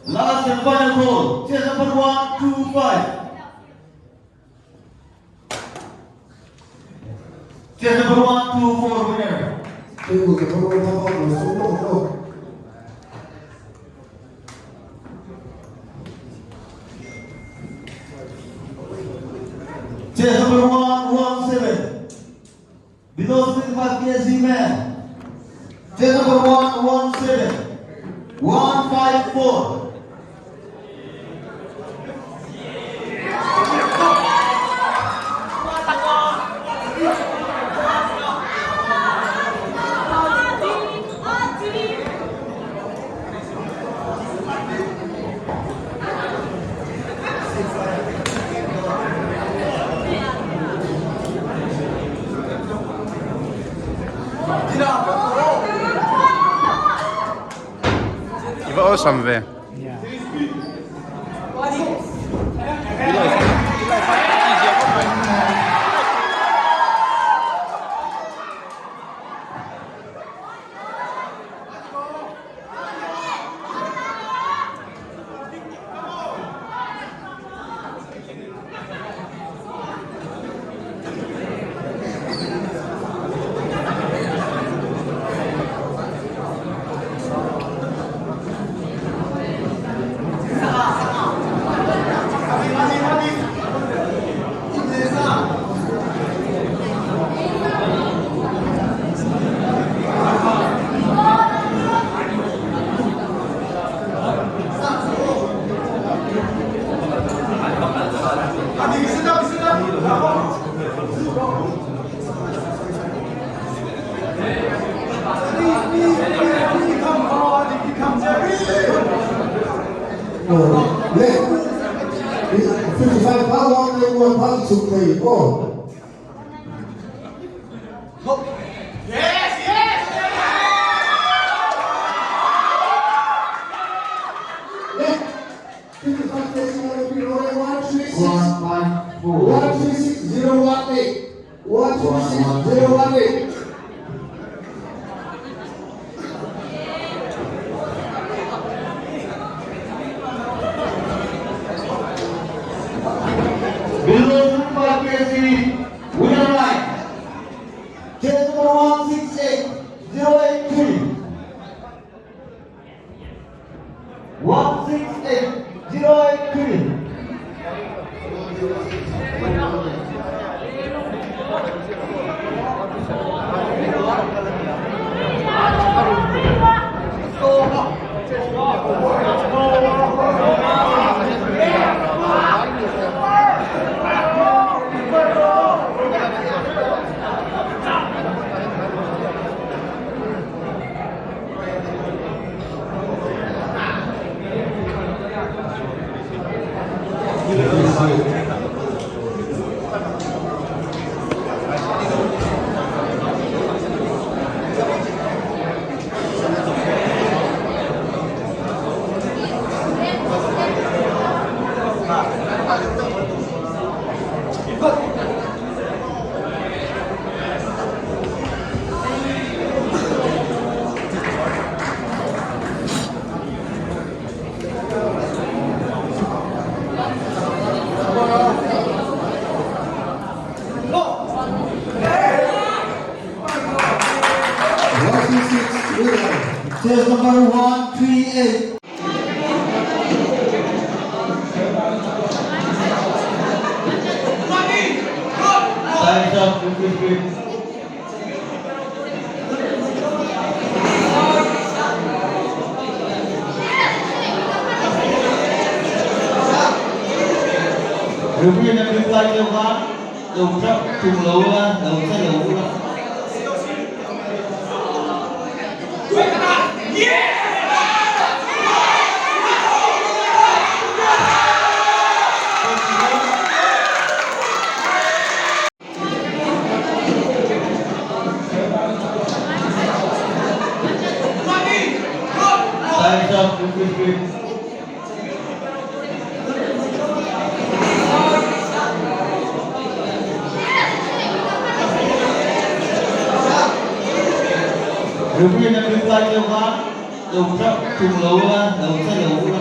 Last and final call. Chest number 1, 2, 5. Chest number 1, 2, 4 winner. Table number 1, Chest number 1, 1, 7. Below 75 kg man. Chest number 1, 1, 7. 1, 5, 4. I va awesome ve. Le 55 pa 1 8 1 pa chuk thei aw. Le 55 kg 136 136 018 136 018. Below 55 kg, winner line. Chest number 168 083. 168 083. 136 winner. Chest number 138. Time's up, 53. Referee na reply niyo ba? Đầu trắc trùng lâu la, đầu sẽ lâu la. Time's up, 53. Referee na reply niyo ba? Đầu trắc trùng lâu la, đầu sẽ lâu la.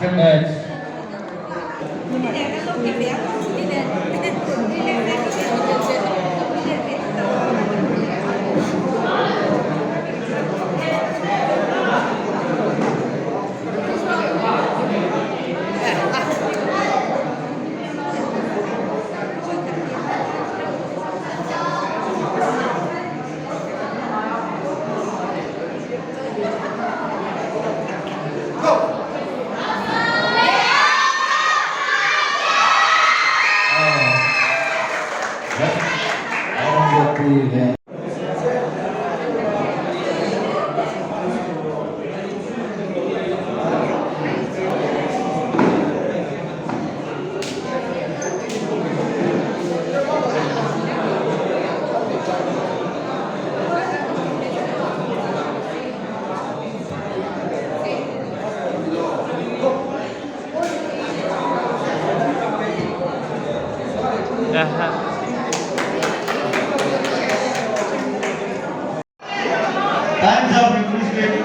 Step edge. Time's up, referee speak.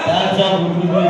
Time's up, referee speak.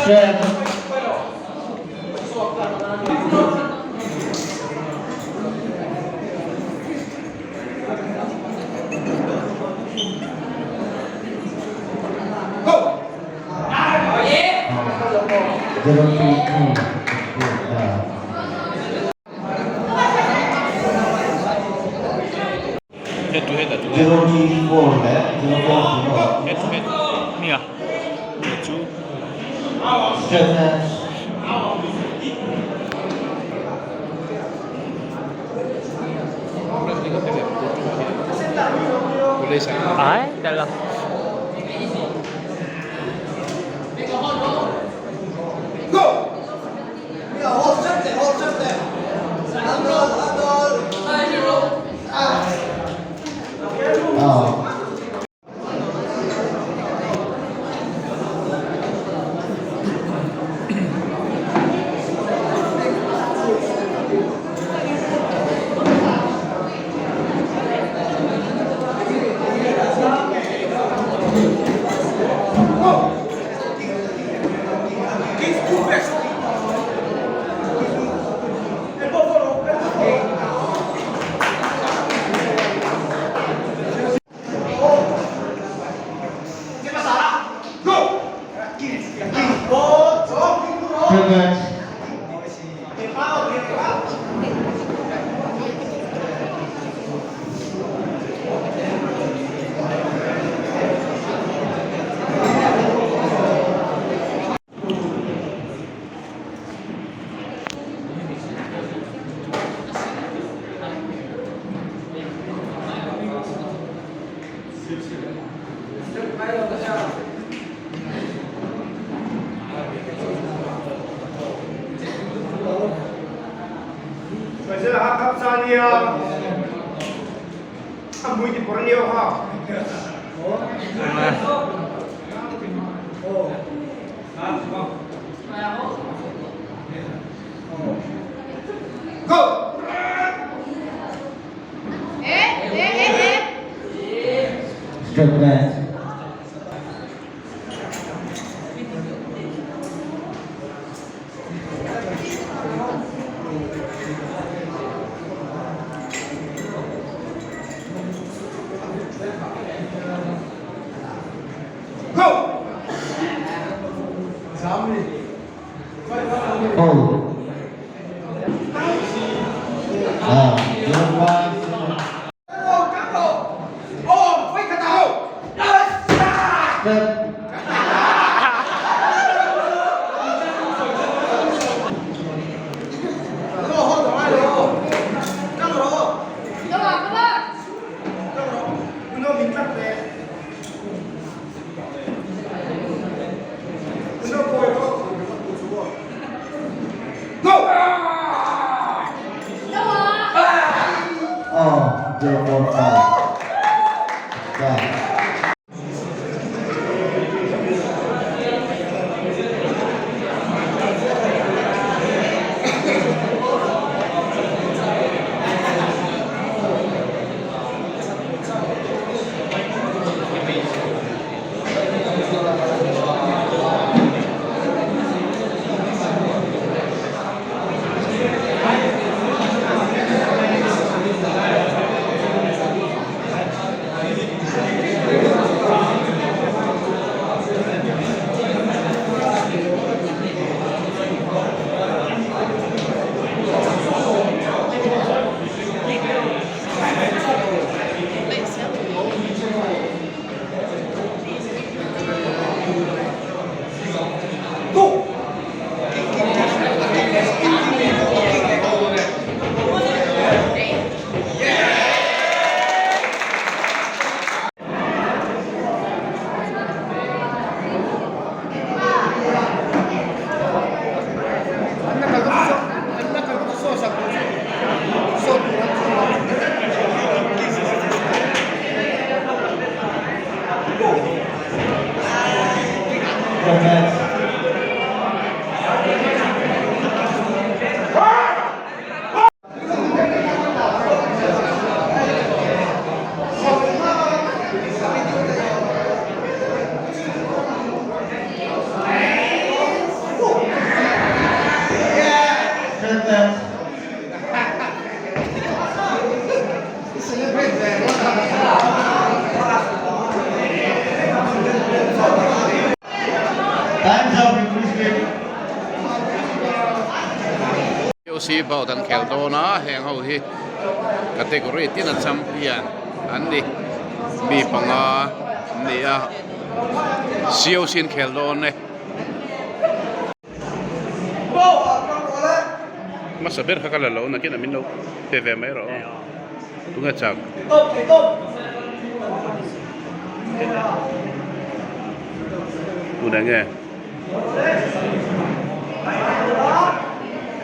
Strength. 0 2 2. Head to head a tum a. Zero three four leh zero four zero. Head to head nia nia chu. Straight hands. Ai tel lo. Straight match. Foul. Ah, 0-1. Step. Oh, 0-4-5. Stop. Straight match. Straight match. Time's up, referee slip. COC bout an khel dawn a, heng ho hi category tin a champion an ni, mi panga an ni a, COC an khel dawn e. Hmasa ber kha ka la lo nakin a min lo pe ve mai rawh aw, tunge chak? Tun enge?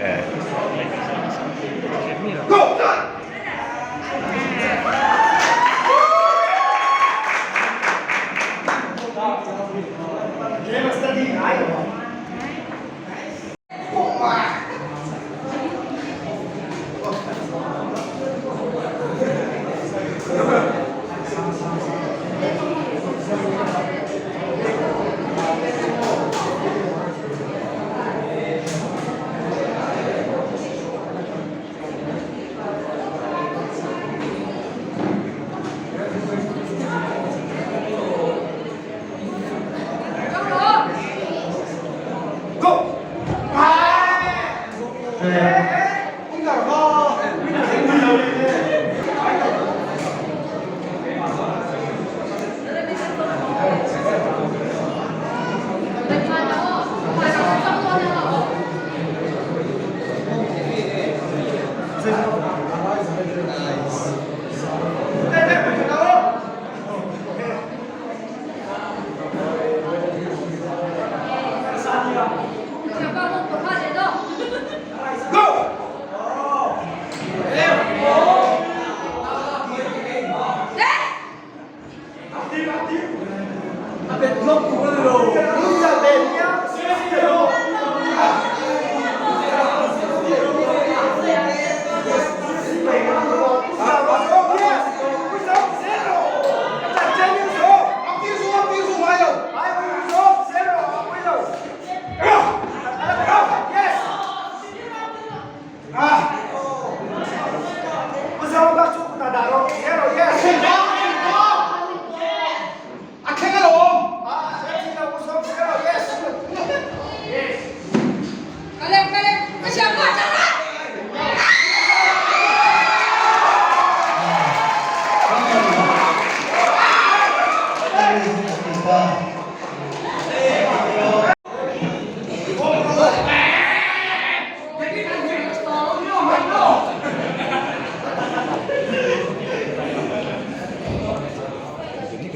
Eh.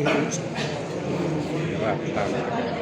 Rapthlak tak a ni.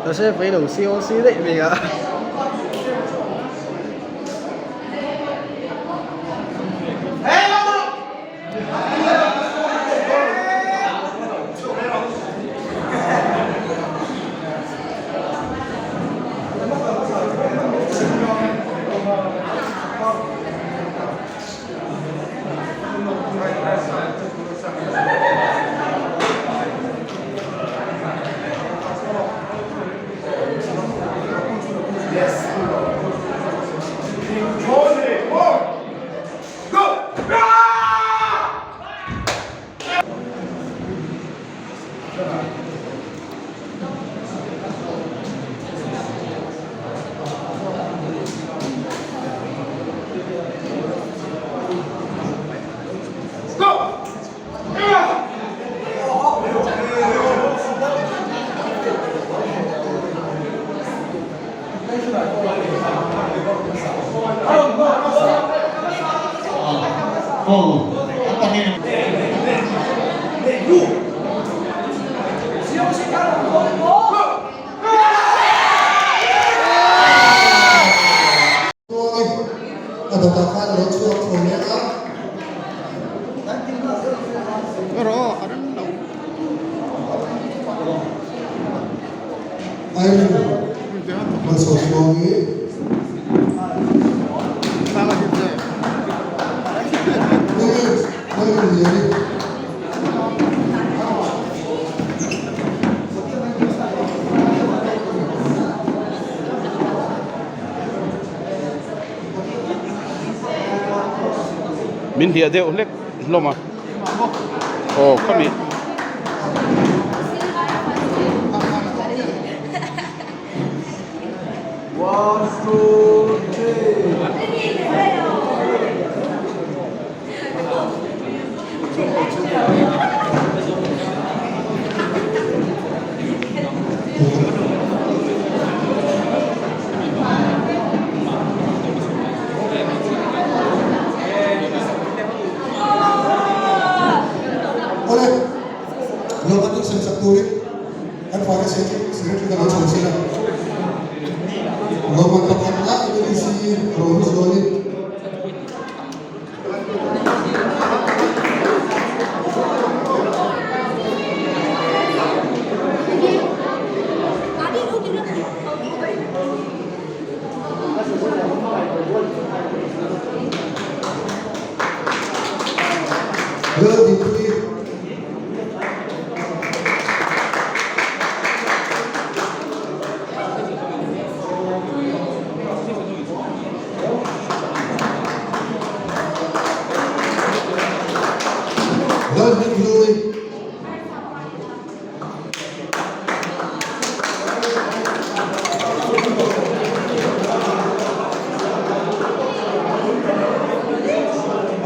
頭先俾老師我師的未啊？ Goal an pahnih. A dawtah khan a lo chhuak chho leh a. Irene Malsawmtluangi. Lalrinliani. Min hliah deuh hlek hlawm a aw khami. Awle, lawm an insem sak turin kan fate secretary ka lo chho chin a. Lawm an pakhat la NLC ro hi zualin. Laldinpuii. Lalhminghlui.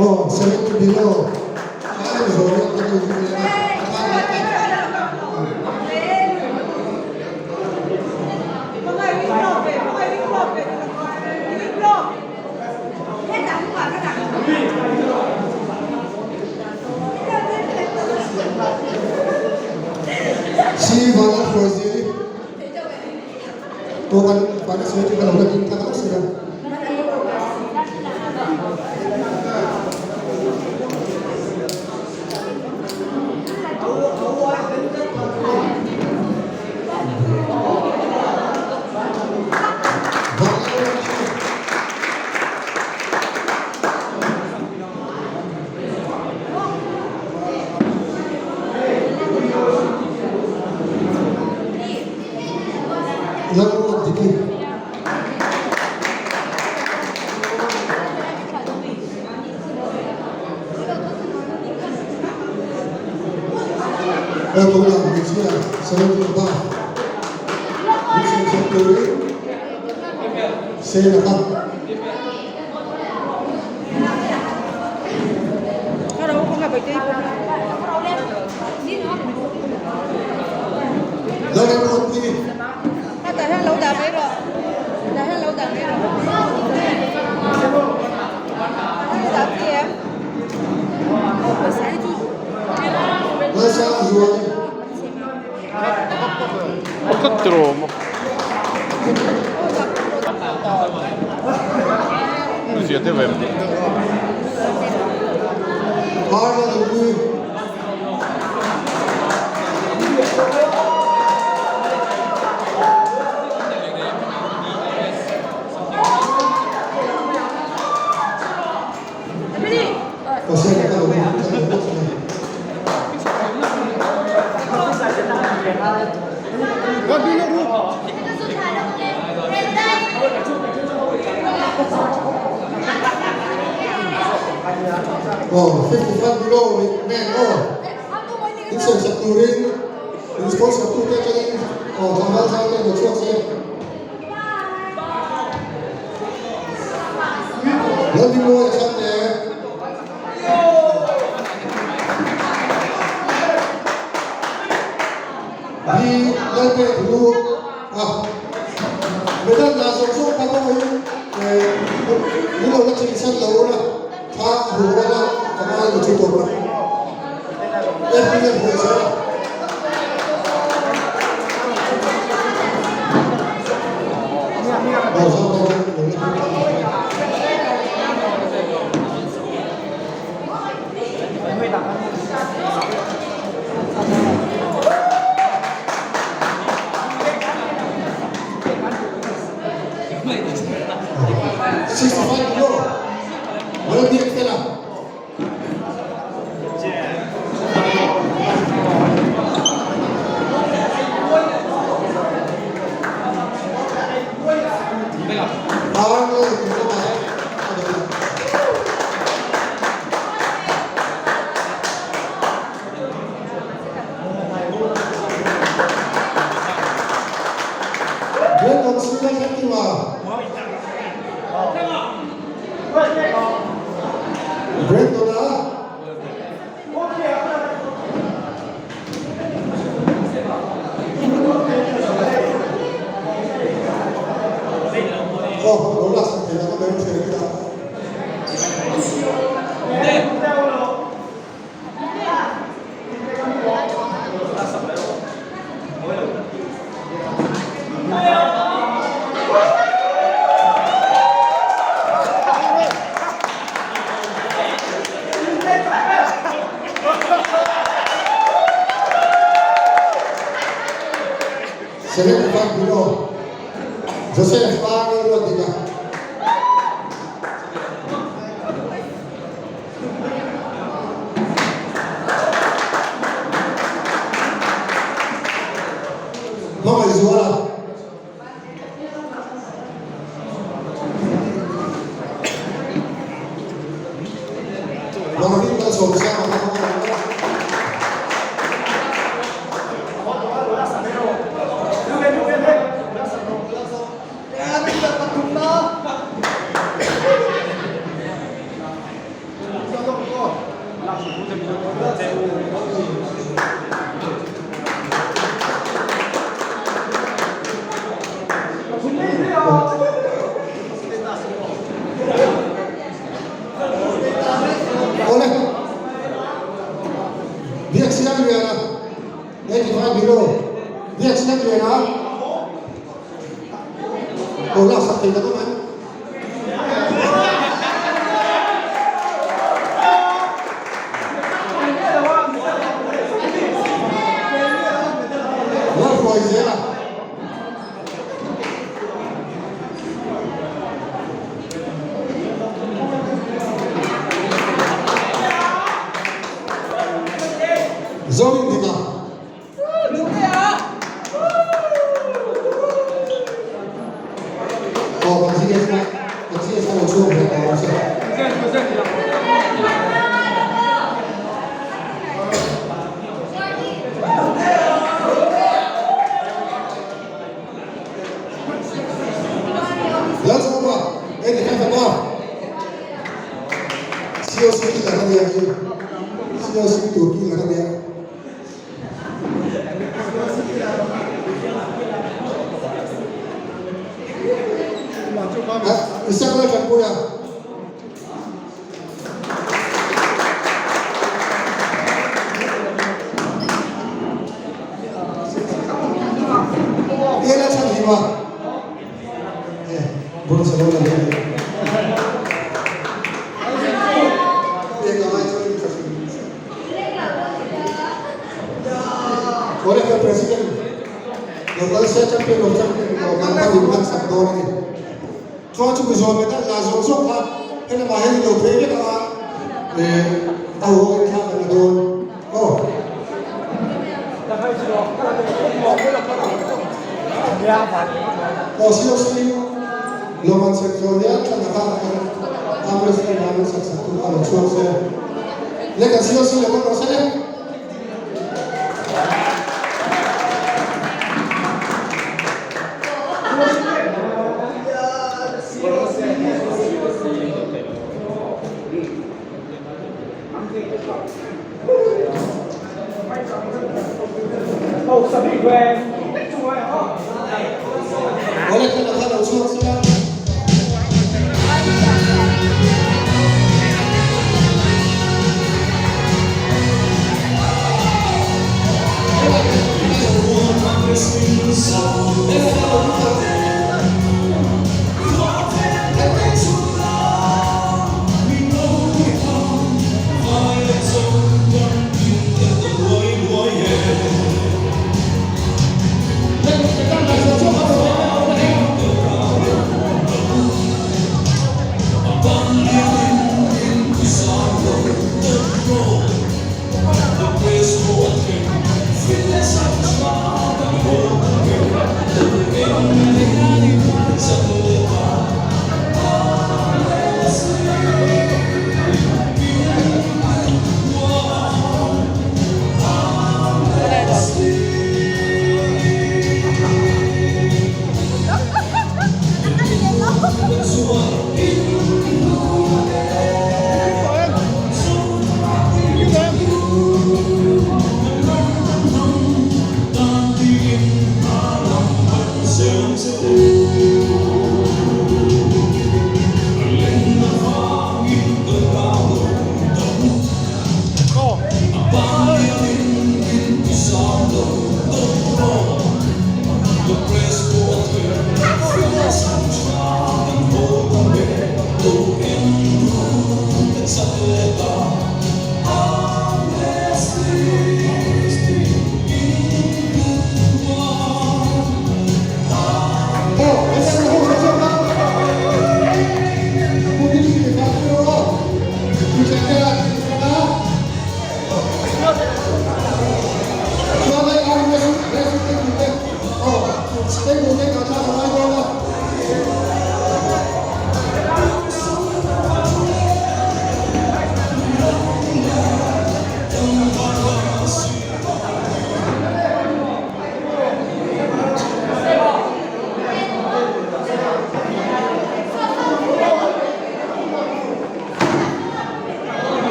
Aw, 70 below. Ai zawh ka duh duh leh Si Vanlal Hruaizeli pawh kan Vanlal sawi chu ka lo la ding tlat ang si a. Lalruatdiki. Aw tunah hmeichhia 70 above min sawi chhuak turin Sena kha. Lalruatdiki. Oh, 55 below men oh. In sak turin in sponsor tu te atangin oh tlangval zau te lo chhuak se. Lalhmingmawia chhangte. Hi Lalpe Thulu a medal la zawk zawk kha pawh hi min lo la chingsan lo ula tha hu ula. Panga ni chu tawp a. FPF huai zel a. Bảo zau te lo la tum ta a. 65 kilo. Wala biak fela. Brandon-a Aw, lo la sak thei ang a mai ṭhian khi a. 75 below. Joseph Pangil Rodriga. Hmangaihzuala. Marvin Malsawmsanga kha a awm a. Awle, Biaksiamliana, 85 below, Biaksiamliana, aw laksak thei tak awm em? Lalhruai zel a. Zorin dika. Aw kan CS na kan CS na lo chhuak ve tawh ang che. Lalchhuma 85 above COC killer a nia hi COC tur killer a nia. Isak Laltanpuia. Ela chhan hi ma. Eh, Barcelona le. Eka ngai chuan ka hrim. Korea President local se champion of champion ko man kha in man sak dawn ani. Chuan chu mizo medal la zawng zawng kha helamah hian in lo phei vek anga eh a ho in thla kan la dawn aw. Aw COC Lawman Sektor hian thlan a kha arm wrestling ah min sak sak tu kha lo chhuak se. Le kan COC lo kal rawh se le. Awle thlan a kha lo chhuak se la.